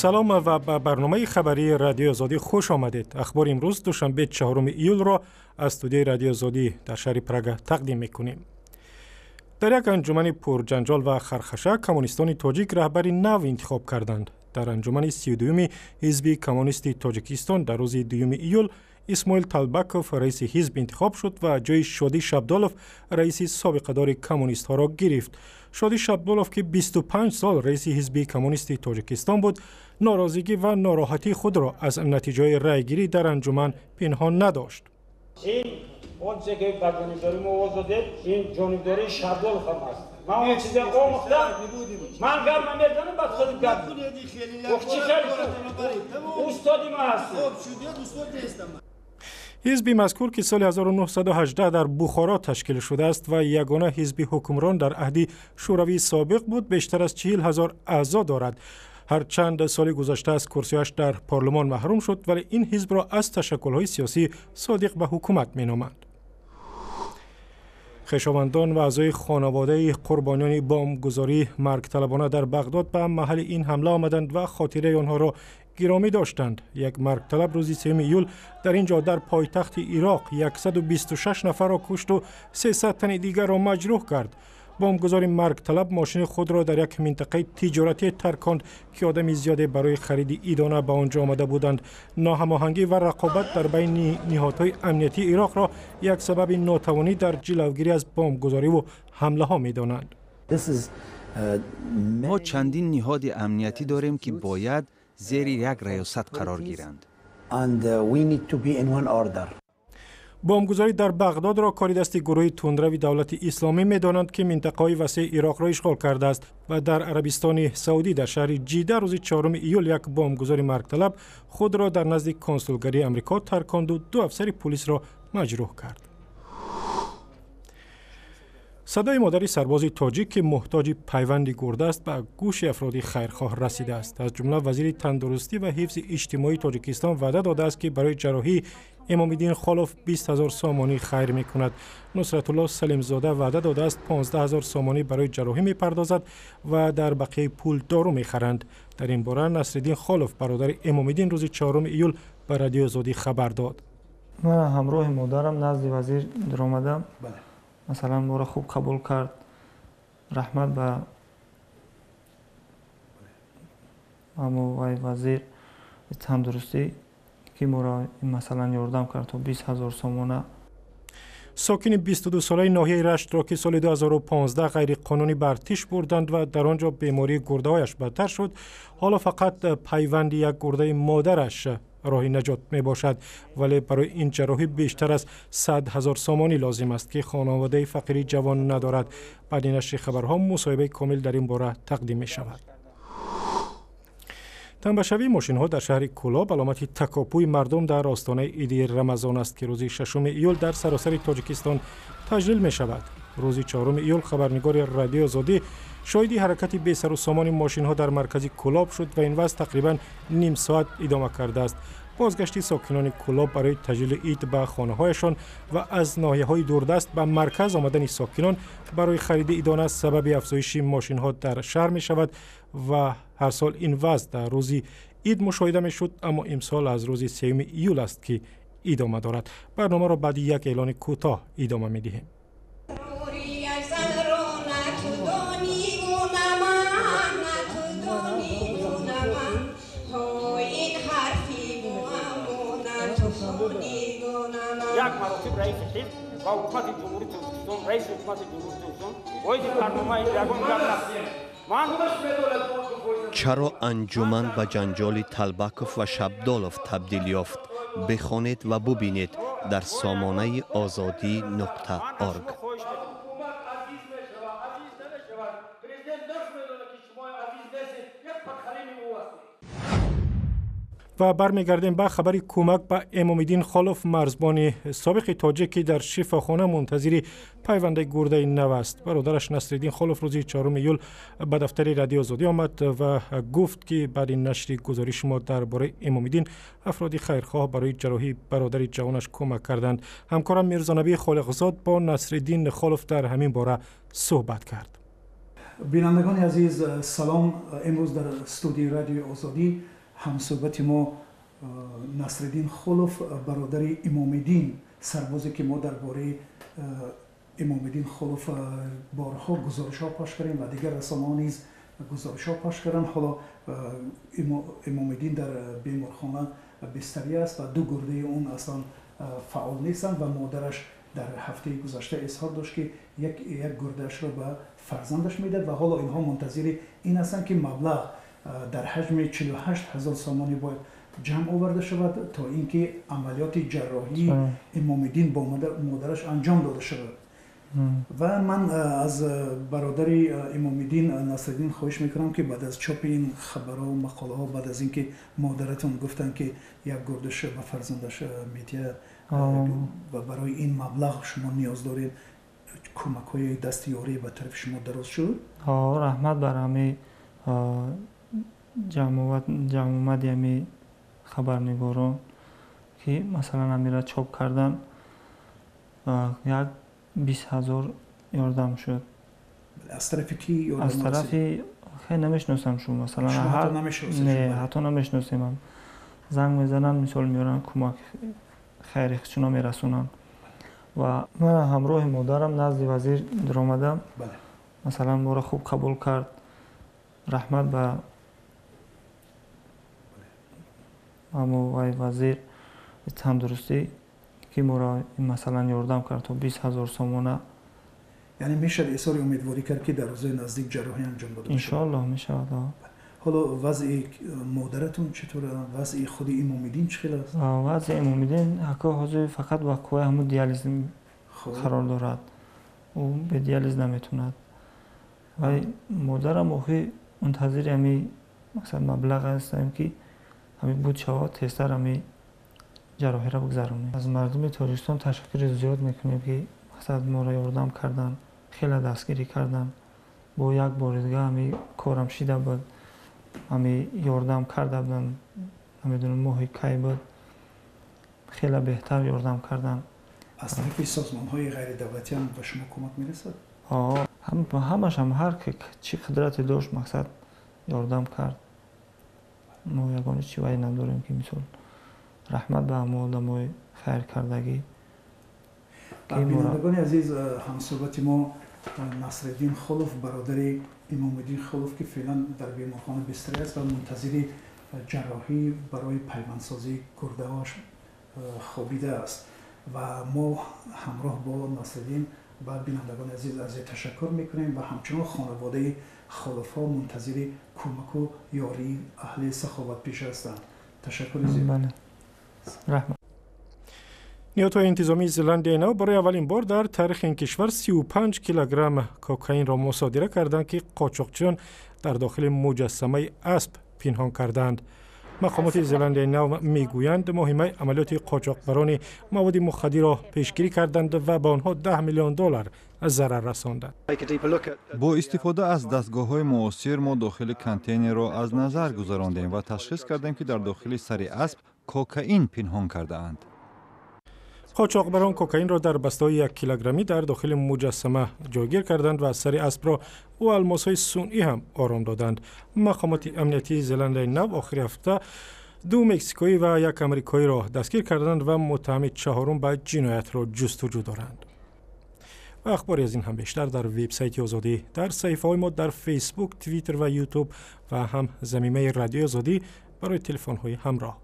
Салом ва ба барномаи хабарии Радиои Озодӣ хуш омадед. Ахбори имрӯз, душанбе, 4 июлро аз студияи Радиои Озодӣ дар шаҳри Прага тақдим мекунем. Дар як анҷумани пурҷанҷол ва хархаша коммунистони тоҷик раҳбари нав интихоб карданд. Дар анҷумани 32-юми Ҳизби коммунисти Тоҷикистон дар рӯзи 2 июл Исмоил Талбаков раиси ҳизб интихоб шуд ва ҷои Шодӣ Шабдолов, раиси собиқадори коммунистҳоро гирифт. Шодӣ Шабдолов, ки 25 сол раиси Ҳизби коммунисти Тоҷикистон буд, норозигӣ ва нороҳатии худро аз натиҷаи райгирӣ дар анҷуман пинҳон надошт. Ин онче ки ба ҷонибдорӣ мо овоз додед, ин ҷонибдории Шабдолов ҳам аст. Ман он чизе омӯхтам, ман гап намезанам, баъд худ гап. Чӣ хел устоди ма ҳастӣ? Ҳизби мазкур, ки соли 1918 дар Бухоро ташкил шудааст ва ягона ҳизби ҳукмрон дар аҳди Шӯравии собиқ буд, бештар аз 40 000 аъзо дорад. Ҳарчанд соли гузашта аз курсиҳояш дар парлумон маҳрум шуд, вале ин ҳизбро аз ташаккулҳои сиёсӣ содиқ ба ҳукумат меноманд. Хешовандон ва аъзои хонаводаи қурбониёни бомбгузории маргталабона дар Бағдод ба маҳалли ин ҳамла омаданд ва хотираи онҳоро гиромӣ доштанд. Як маргталаб рӯзи 3 июл дар ин ҷо, дар пойтахти Ироқ, 126 нафарро кушту 300 тани дигарро маҷрӯҳ кард. Бомбгузори маргталаб мошини худро дар як минтақаи тиҷоратӣ тарконд, ки одами зиёде барои хариди идона ба он ҷо омада буданд. Ноҳамоҳангӣ ва рақобат дар байни ниҳодҳои амниятии Ироқро як сабаби нотавонӣ дар ҷилавгирӣ аз бомбгузориву ҳамлаҳо медонанд. Мо чандин ниҳоди амниятӣ дорем, ки бояд зери як раёсат қарор гиранд. Бомбгузорӣ дар Бағдодро кори дасти гурӯҳи тундрави Давлати Исломӣ медонанд, ки минтақаҳои васеи Ироқро ишғол кардааст. Ва дар Арабистони Саудӣ, дар шаҳри Ҷида, рӯзи 4 июл як бомбгузори маргталаб худро дар назди консулгарии Амрико тарконду ду афсари пулисро маҷрӯҳ кард. Садои модари сарбози тоҷик, ки муҳтоҷи пайванди гурда аст, ба гӯши афроди хайрхоҳ расидааст. Аз ҷумла вазири тандурустӣ ва ҳифзи иҷтимоии Тоҷикистон ваъда додааст, ки барои ҷарроҳии Эмомиддин Холов 20 000 сомонӣ хайр мекунад. Нусратулло Салимзода ваъда додааст, 15 000 сомонӣ барои ҷарроҳӣ мепардозад ва дар бақияи пул дору мехаранд. Дар ин бора Насриддин Холов, бародари Эмомиддин, рӯзи 4 июл ба Радиои Озодӣ хабар дод. Ман ҳамроҳи модарам назди вазир даромадам. Масалан, моро хуб қабул кард. Раҳмат ба вай, вазир тандурустӣ, ки моро масалан ёрдам кард то 20 000 сомона. Сокини 22-солаи ноҳияи Раштро, ки соли 2015 ғайриқонунӣ ба артиш бурданд ва дар он ҷо бемории гурдаҳояш бадтар шуд, ҳоло фақат пайванди як гурдаи модараш роҳи наҷот мебошад. Вале барои ин ҷарроҳӣ бештар аз 100 000 сомонӣ лозим аст, ки хонаводаи фақири ҷавон надорад. Баъди нашри хабарҳо мусоҳибаи комил дар ин бора тақдим мешавад. Тамбашавии мошинҳо дар шаҳри Кӯлоб аломати такопӯи мардум дар остонаи иди Рамазон аст, ки рӯзи 6 июл дар саросари Тоҷикистон таҷлил мешавад. Рӯзи 4 июл хабарнигори Радиои Озодӣ шоҳиди ҳаракати бесару сомони мошинҳо дар маркази Кӯлоб шуд ва ин вазъ тақрибан ним соат идома кардааст. Бозгашти сокинони Кӯлоб барои таҷлили ид ба хонаҳояшон ва аз ноҳияҳои дурдаст ба марказ омадани сокинон барои хариди идона сабаби афзоиши мошинҳо дар шаҳр мешавад. Ва ҳар сол ин вазъ дар рӯзи ид мушоҳида мешуд, аммо имсол аз рӯзи 3 июл аст, ки идома дорад. Барномаро баъди як эълони кӯтоҳ идома медиҳем. Як маротиб раиси ҳизб ва ҳукумати Ҷумҳурии Тоҷикистон, раиси ҳукумати Ҷумҳурии Тоҷикистон оиди барномаи ягон гап ман. Чаро анҷуман ба ҷанҷоли Талбаков ва Шабдолов табдил ёфт? Бихонед ва бубинед дар сомонаи озодӣ.орг. Ва бармегардем ба хабари кӯмак ба Эмомиддин Холов, марзбони собиқи тоҷик, ки дар шифохона мунтазири пайвандаи гурдаи нав аст. Бародараш Насриддин Холов рӯзи 4 июл ба дафтари Радиои Озодӣ омад ва гуфт, ки баъди нашри гузориши мо дар бораи Эмомиддин афроди хайрхоҳ барои ҷарроҳии бародари ҷавонаш кӯмак карданд. Ҳамкорам Мирзонабӣ Холиқзод бо Насриддин Холов дар ҳамин бора суҳбат кард. Бинандагони азиз, салом. Имрӯз дар студияи Радиои Озодӣ Ҳамсӯҳбати мо Насриддин Холов, бародари Имомиддин, сарбозе ки мо дар бораи Имомиддин Холов борҳо гузоришҳо пахш кардем ва дигар расонаҳо низ гузоришҳо пахш карданд. Ҳоло Имомиддин дар беморхона бистарӣ аст ва ду гурдаи он аслан фаъол нестанд ва модараш дар ҳафтаи гузашта изҳор дошт, ки як гурдаашро ба фарзандаш медиҳад ва ҳоло инҳо мунтазири ин ҳастанд, ки маблағ дар ҳаҷми 48 ҳазор сомонӣ бояд ҷамъ оварда шавад, то ин ки амалиёти ҷарроҳии Имомиддин бо модараш анҷом дода шавад. Ва ман аз бародари Имомиддин Насриддин хоҳиш мекунам, ки баъд аз чопи ин хабарҳо, мақолаҳо, баъд аз ин ки модаратон гуфтанд, ки як гурдаш ба фарзандаш медиҳад ва барои ин маблағ шумо ниёз доред, кӯмакҳои дасти ёрӣ ба тарафи шумо дароз шуд? Раҳмат бар ҳами ҷамъомади ҳами хабарнигорон, ки масалан ҳамира чоп кардан, як 20 ҳазор ёрдам шуд. Аз тарафи ки? Аз тарафи хеле намешиносам шу, масалан не, ҳатто намешиносемам. Занг мезананд, мисол меоранд, кӯмак хайри худшуно мерасонанд. Ва ман ҳамроҳи модарам назди вазир даромадам, масалан моро хуб қабул кард. Раҳмат ба ҳамо вазир тандурустӣ, ки моро масалан ёрдам кард то 20 ҳазор сомона. Яъне мешавад изҳори умедворӣ кард, ки дар рӯзҳои наздик ҷарроҳӣ анҷом дода? Иншоаллоҳ, мешавад. Ҳоло вазъи модаратон читур? Вазъи худи Имомиддин чӣ хел аст? Вазъи Имомиддин ҳако ҳозир фақат ба қувваи ҳамун диализ қарор дорад, ӯ бе диализ наметавонад. Ва модарам охи мунтазири ҳами мақсад маблағ ҳастем, ки ҳами буд шавад, тезтар ҳами ҷарроҳиро бигзаронем. Аз мардуми Тоҷикистон ташаккури зиёд мекунем, ки мақсад моро ёрдам карданд, хеле дастгирӣ карданд. Бо як бори дига ҳами корам шида буд, ҳами ёрдам карда буданд, намедонам моҳи кай буд, хеле беҳтар ёрдам карданд. Аз тарафи созмонҳои ғайридавлатиам ба шумо кӯмак мерасад? Ҳамашам ҳар ки чӣ қудрате дошт, мақсад ёрдам кард. Мо ягона чӣ вай надорем, ки мисол раҳмат ба ҳамо одамои хайркардагӣ. Бинандагони азиз, ҳамсӯҳбати мо Насриддин Холов, бародари Имомиддин Холов, ки феълан дар беморхона бистарӣ аст ва мунтазири ҷарроҳӣ барои пайвандсозии гурдаҳояш хобидааст. Ва мо ҳамроҳ бо Насриддин ба бинандагони азиз арзи ташаккур мекунем ва ҳамчунон хонаводаи Холовҳо мунтазири кӯмаку ёрии аҳли саховатпеша ҳастанд. Ташаккури зиёд. Раҳмат. Ниҳодҳои интизомии Зеландияи Нав барои аввалин бор дар таърихи ин кишвар 35 килограмм кокаинро мусодира карданд, ки қочоқчиён дар дохили муҷассамаи асп пинҳон кардаанд. Мақомоти Зеландияи Нав мегӯянд, моҳи май амалиёти қочоқбарони маводи мухаддирро пешгирӣ карданд ва ба онҳо 10 миллион доллар зарар расонданд. Бо истифода аз дастгоҳҳои муосир мо дохили контейнерро аз назар гузарондем ва ташхис кардем, ки дар дохили сари асп кокаин пинҳон кардаанд. Қочоқбарон кокаинро дар бастаҳои 1 килограммӣ дар дохили муҷассама ҷойгир карданд ва сари аспро бо алмосҳои сунъӣ ҳам ором доданд. Мақомоти амниятии Зеландияи Нав охири ҳафта ду мексикоӣ ва як амрикоиро дастгир карданд ва муттаҳами чаҳорум ба ҷиноятро ҷустуҷӯ доранд. Ва ахбори аз ин ҳам бештар дар вебсайти Озодӣ, дар саҳифаҳои мо дар Фейсбук, Твиттер ва Ютуб ва ҳам замимаи Радиои Озодӣ барои телефонҳои ҳамроҳ.